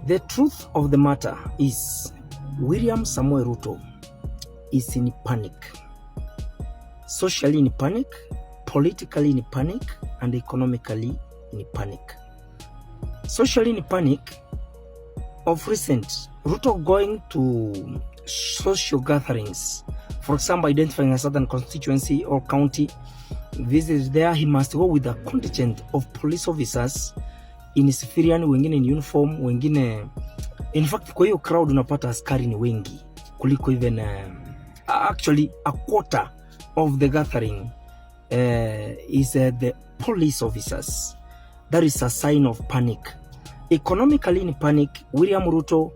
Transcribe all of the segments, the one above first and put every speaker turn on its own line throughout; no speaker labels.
The truth of the matter is William Samoei Ruto is in panic. Socially in panic, politically in panic, and economically in panic. Socially in panic, of recent, Ruto going to social gatherings, for example, identifying a certain constituency or county, visit there, he must go with a contingent of police officers in civilian, wengine in uniform, wengine, in fact, kwa hiyo crowd unapata askari ni wengi kuliko even actually a quarter of the gathering is the police officers. That is a sign of panic. Economically in panic, William Ruto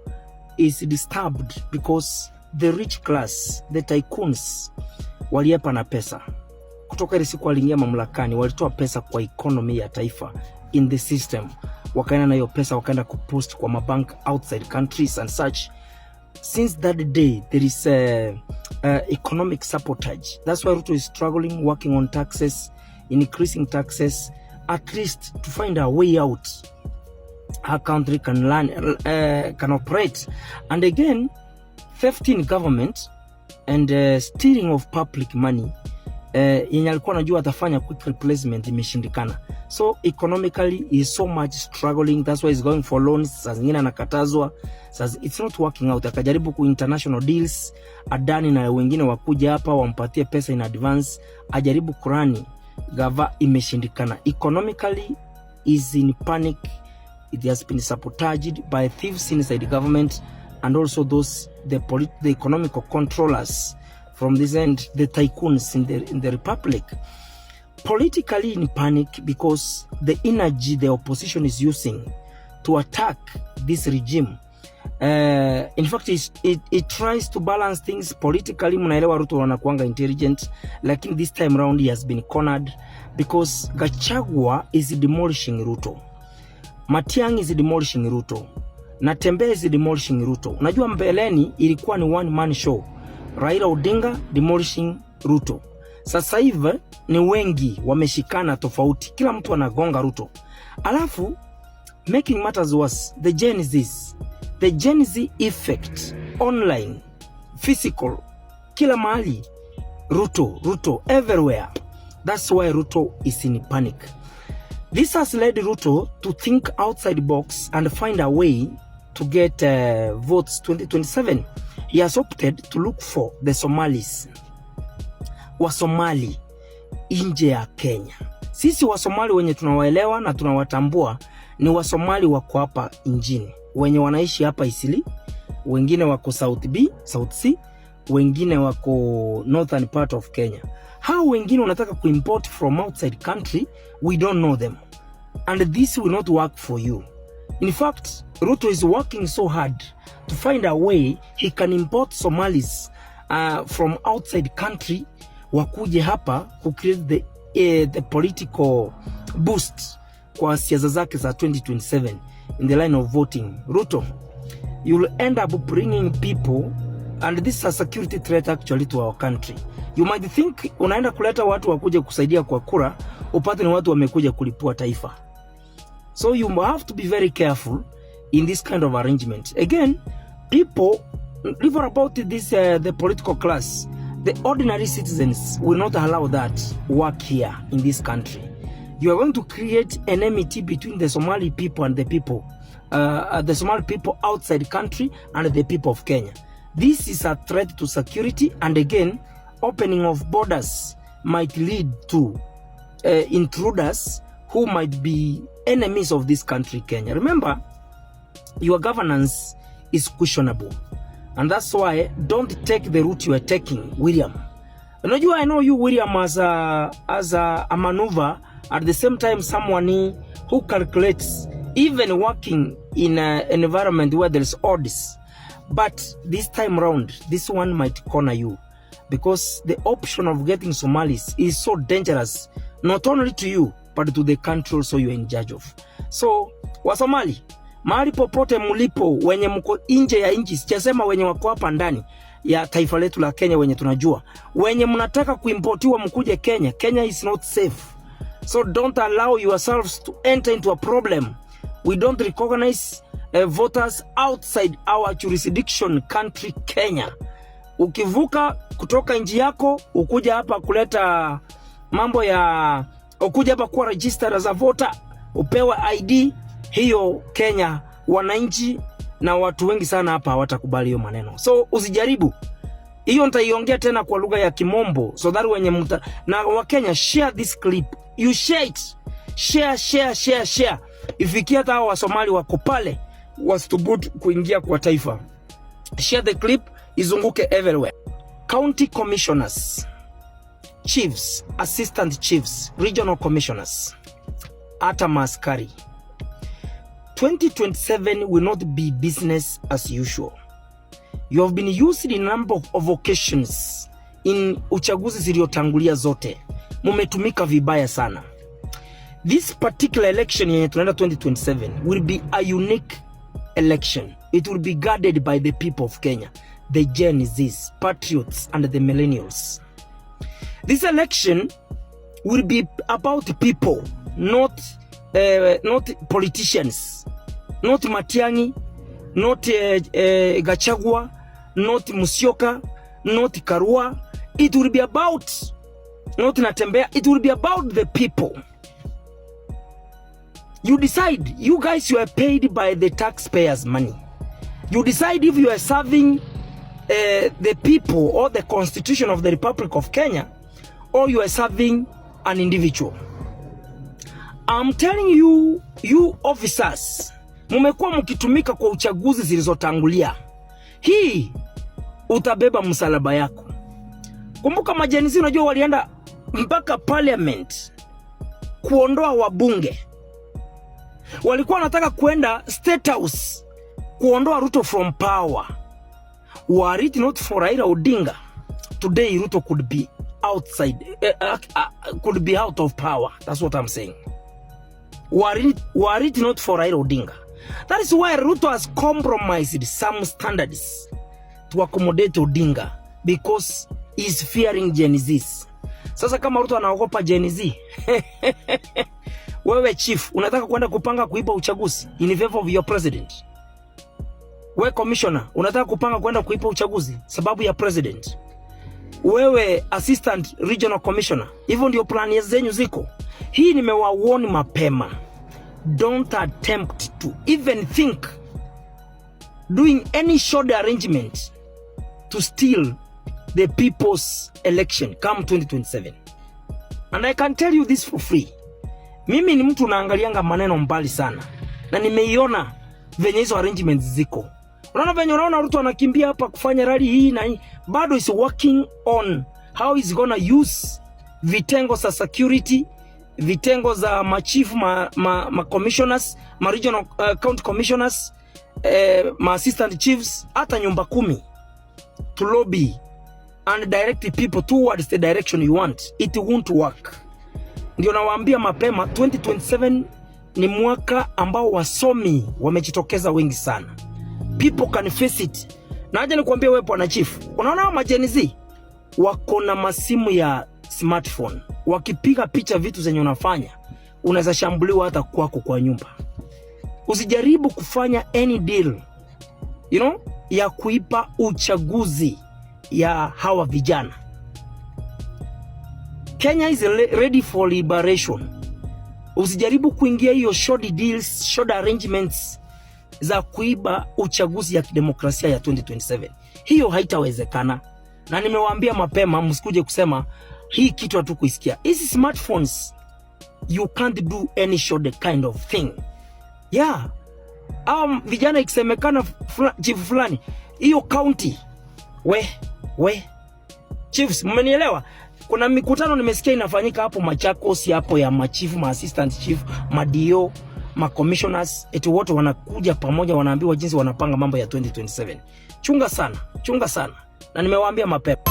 is disturbed because the rich class, the tycoons, waliepa na pesa kutoka ile siku aliingia mamlakani, walitoa pesa kwa economy ya taifa in the system, wakaenda na hiyo pesa wakaenda kupost kwa mabank outside countries and such. Since that day there is a economic sabotage. That's why Ruto is struggling, working on taxes, increasing taxes, at least to find a way out her country can learn, can operate. And again, theft in government and stealing of public money yenye alikuwa anajua atafanya quick replacement imeshindikana. So economically he is so much struggling, that's why he's going for loans. Saa zingine anakatazwa, saa it's not working out. Akajaribu ku international deals, Adani na wengine wakuja hapa wampatie pesa in advance, ajaribu kurun gava, imeshindikana. Economically is in panic. It has been sabotaged by thieves inside the government and also those the economical controllers from this end, the tycoons in the republic. Politically in panic because the energy the opposition is using to attack this regime, in fact it tries to balance things politically. Mnaelewa Ruto wanakuanga intelligent, lakini this time round he has been cornered because Gachagua is demolishing Ruto. Matiang'i is demolishing Ruto. Natembeya is demolishing Ruto. Unajua mbeleni ilikuwa ni one man show. Raila Odinga demolishing Ruto. Sasa hivi ni wengi wameshikana tofauti, kila mtu anagonga Ruto. Alafu making matters worse, the Gen Zs, the Gen Z effect online, physical, kila mahali Ruto, Ruto everywhere. That's why Ruto is in panic. This has led Ruto to think outside the box and find a way to get votes 2027. He has opted to look for the Somalis, Wasomali nje ya Kenya. Sisi Wasomali wenye tunawaelewa na tunawatambua ni Wasomali wako hapa nchini, wenye wanaishi hapa Eastleigh, wengine wako South B, South C, wengine wako northern part of Kenya. Hao wengine wanataka kuimport from outside country, we don't know them and this will not work for you. In fact, Ruto is working so hard to find a way he can import Somalis from outside country wakuje hapa ku create the political boost kwa siasa zake za 2027 in the line of voting. Ruto, you'll end up bringing people and this is a security threat actually to our country. You might think unaenda kuleta watu wakuje kusaidia kwa kura, upate ni watu wamekuja kulipua taifa. So you have to be very careful in this kind of arrangement. Again, people, leave about this the political class, the ordinary citizens will not allow that work here in this country. You are going to create enmity between the Somali people and the people, the Somali people outside the country and the people of Kenya. This is a threat to security, and again, opening of borders might lead to intruders who might be enemies of this country, Kenya. Remember, your governance is questionable. And that's why don't take the route you are taking, William. Unajua, I know you, William, as a maneuver, at the same time someone who calculates, even working in an environment where there's odds. But this time round, this one might corner you because the option of getting Somalis is so dangerous, not only to you, but to the country also you are in charge of. So, Wasomali, mahali popote mlipo, wenye mko nje ya nchi, sijasema wenye wako hapa ndani ya taifa letu la Kenya, wenye tunajua, wenye mnataka kuimportiwa mkuje Kenya, Kenya is not safe. So don't allow yourselves to enter into a problem with We don't recognize voters outside our jurisdiction country Kenya. Ukivuka kutoka nchi yako ukuja hapa kuleta mambo ya ukuja hapa kuwa registered as a voter, upewe ID hiyo, Kenya wananchi na watu wengi sana hapa hawatakubali hiyo maneno, so usijaribu hiyo. Nitaiongea tena kwa lugha ya Kimombo so that wenye mta na Wakenya, share this clip, you share it, share, share, share, share, ifikie hata hao Wasomali wako pale wasithubutu kuingia kwa taifa. Share the clip izunguke everywhere. County commissioners, chiefs, assistant chiefs, regional commissioners, hata maaskari, 2027 will not be business as usual. You have been used in a number of occasions in uchaguzi zilizotangulia zote, mumetumika vibaya sana. This particular election yenye tunaenda 2027 will be a unique election. It will be guarded by the people of Kenya, the Gen Zs, patriots and the millennials. This election will be about people, not politicians, not Matiang'i, not Gachagua, not Musyoka, not Karua. It will be about not Natembeya. It will be about the people. You decide. You guys, you are paid by the taxpayers' money. You decide if you are serving the people or the constitution of the Republic of Kenya, or you are serving an individual. I'm telling you, you officers, mumekuwa mkitumika kwa uchaguzi zilizotangulia. Hii utabeba msalaba yako. Kumbuka ma-Gen Z, unajua walienda mpaka parliament kuondoa wabunge, walikuwa wanataka kwenda State House kuondoa Ruto from power. Were it not for Raila Odinga, today Ruto could be outside, could be out of power. That's what I'm saying. Were it not for Raila Odinga. That is why Ruto has compromised some standards to accommodate Odinga, because he's fearing Gen Zs. Sasa kama Ruto anaogopa Gen Z, wewe chief unataka kwenda kupanga kuiba uchaguzi in favor of your president? We commissioner unataka kupanga kwenda kuiba uchaguzi sababu ya president? Wewe assistant regional commissioner, hivyo ndio plan zenyu ziko? Hii nimewawarn mapema, don't attempt to even think doing any short arrangement to steal the people's election come 2027. And I can tell you this for free. Mimi ni mtu naangalianga maneno mbali sana, na nimeiona venye hizo arrangements ziko. Unaona venye unaona Ruto anakimbia hapa kufanya rally hii na hii, bado is working on how is gonna use vitengo za security, vitengo za machief, ma commissioners, ma regional county commissioners, ma assistant chiefs, hata nyumba kumi to lobby and direct people towards the direction you want. It won't work. Ndio nawaambia mapema, 2027 ni mwaka ambao wasomi wamejitokeza wengi sana. People can face it. Na acha nikwambie wewe bwana chief, unaona hao ma-Gen Z wako na masimu ya smartphone, wakipiga picha vitu zenye unafanya, unaweza shambuliwa hata kwako kwa nyumba. Usijaribu kufanya any deal ya kuiba uchaguzi ya hawa vijana. Kenya is ready for liberation. Usijaribu kuingia hiyo short deals, short arrangements za kuiba uchaguzi ya kidemokrasia ya 2027. Hiyo haitawezekana, na nimewaambia mapema, msikuje kusema hii kitu hatukuisikia. Hizi smartphones, you can't do any short kind of thing. Yeah. Vijana ikisemekana chief fulani hiyo county, we chiefs, mmenielewa? Kuna mikutano nimesikia inafanyika hapo Machakos hapo ya machifu, ma assistant chief, madio, ma commissioners, eti wote wanakuja pamoja, wanaambiwa jinsi wanapanga mambo ya 2027. Chunga sana, chunga sana, na nimewaambia mapema.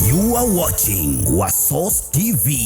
You are watching Wasos TV.